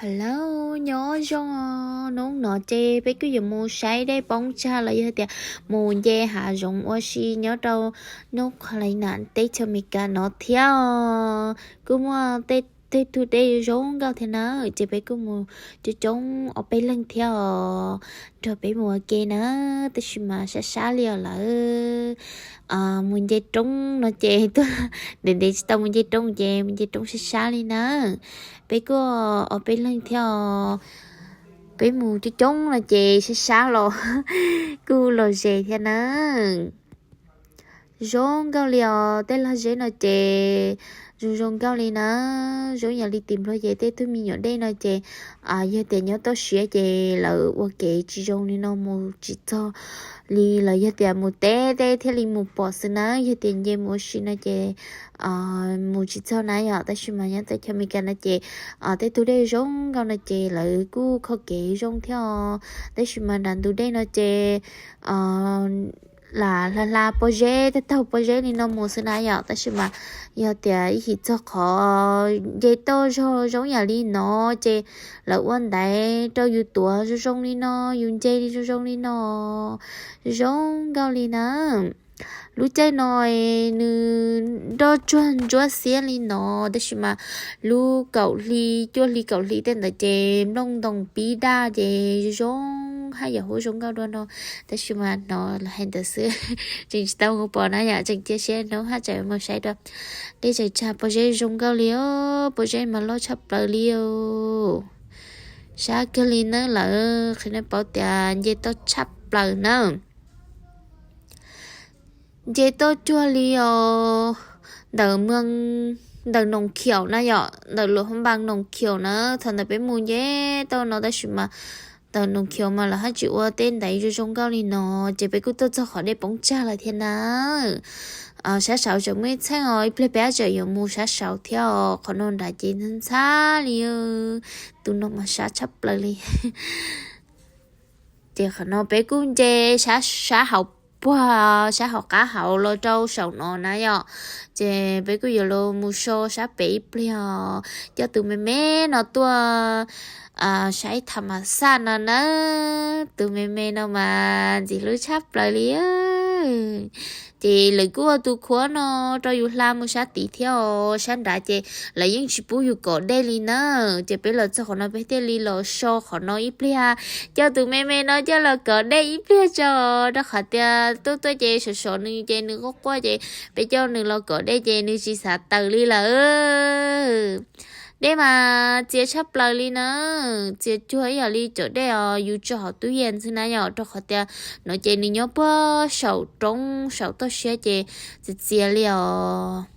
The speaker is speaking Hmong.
Hello, nyob zoo os. Hnub no ces peb kuj yuav mus saib dej poob tsag los yog tias mus nce hav zoov ua si nyob rau North Carolina teb chaws Amelikas no thiab os. Kuj muaj tej tug dej zoo nkauj thiab na, ces peb kuj mus coob coob ob peb leeg thiab os, nrog peb mus ua ke na. Tab sis mas sab sab li os lawm. Mus nce roob no ces tuaj ntev ntev tsis tau mus nce roob ces mus nce roob sab sab li na. Peb kuj ob peb leeg thiab os, peb mus coob coob no ces sab sab los kuj lom zem thiab na. Zoo nkauj li os, tej lag zeb no ces zoo zoo nkauj li na. Zoo yam li tim Nplog ces tej tug me nyuam dej no ces yog tias nyob toj siab ces lawv ua kev tsis zoo li no mus tsis txog li, los yog tias mus teb teb thiaj li mus pom xwb na. Yog tias nce mus ua si no ces mus tsis txog na yom. Tab sis mas nyob teb chaws Amelikas no ces tej tug dej zoo nkauj no ces lawv kuj kho kev zoo thiab os. Tab sis mas nram ntug dej no ces lam hla hla pob zeb, taug taug pob zeb li no mus xwb na yom. Tab sis mas yog tias ib chim txog qhov nce toj zog zoo yam li no ces lawv ua ntaiv rau yus tuav zoo zoo li no, yus nce li zoo zoo li no, zoo nkauj li na. Lub caij no nws nroj tsuag ntsuab xiab li no, tab sis mas lub kaum hli cuaj hli kaum hli tej ntawd ces nplooj ntoos pib daj ces zoo zoo haj yam huab zoo nkauj dua no. Tab sis mas hnov lawv hais ntawd xwb, tseem tsis tau mus pom na yom, tseem cia siab hnub haj tseem mus saib dua. Dej tseem tsag, pob zeb zoo nkauj li os, pob zeb mas loj tshaj plaws li os. Sab kawg li na lawm, qhia nej paub tias nce toj tshaj plaws na. Nce toj cuag li os, ntawm, ntawm Noom Khiaum na yom, ntawm Luam Hoob Npas Noom Khiaum na. Thaum ntawd peb mus nce toj no tab sis mas ntawm Noom Khiaum mas lawv haj tsis ua tej ntaiv zoo zoo nkauj li no, ces peb kuj tuaj txog qhov dej poob tsag lawm thiab na. Sab saud tseem muaj ib txheej os, ib pliag peb haj tseem yuav mus sab saud thiab os. Qhov no nrad ces ntxhab ntxhab li, tus no mas sab tshaj plaws li. Ces qhov no peb kuj nce sab hauv puag, sab hauv qab hauv los rau saum no na yom. Ces peb kuj yuav los mus so sab pem ib pliag, coj tus me me no tuaj saib tham mas xaj no na. Tus me me no mas ntxim hlub tshaj plaws li. Ces lawv kuj ua tus khuab no rau yus hla mus sab tid thiab os. Sab nrad ces lawv yeej tsis pub yus kov dej li na. Ces peb los txog qhov no peb thiaj li los so qhov no ib pliag, coj tus me me no coj los kov dej ib pliag tso, rau qhov tias tuaj tuaj ces sov sov nws ces nws quaj quaj ces peb coj nws los kov dej ces nws tsis xav tawm li lawm. Dej mas txias tshaj plaws li na, txias cuag ib yam li cov dej os yus tso hauv tub yees xwb na yom, rau qhov tias no ces nws nyob puag saum roob saum toj siab ces txias txias li os.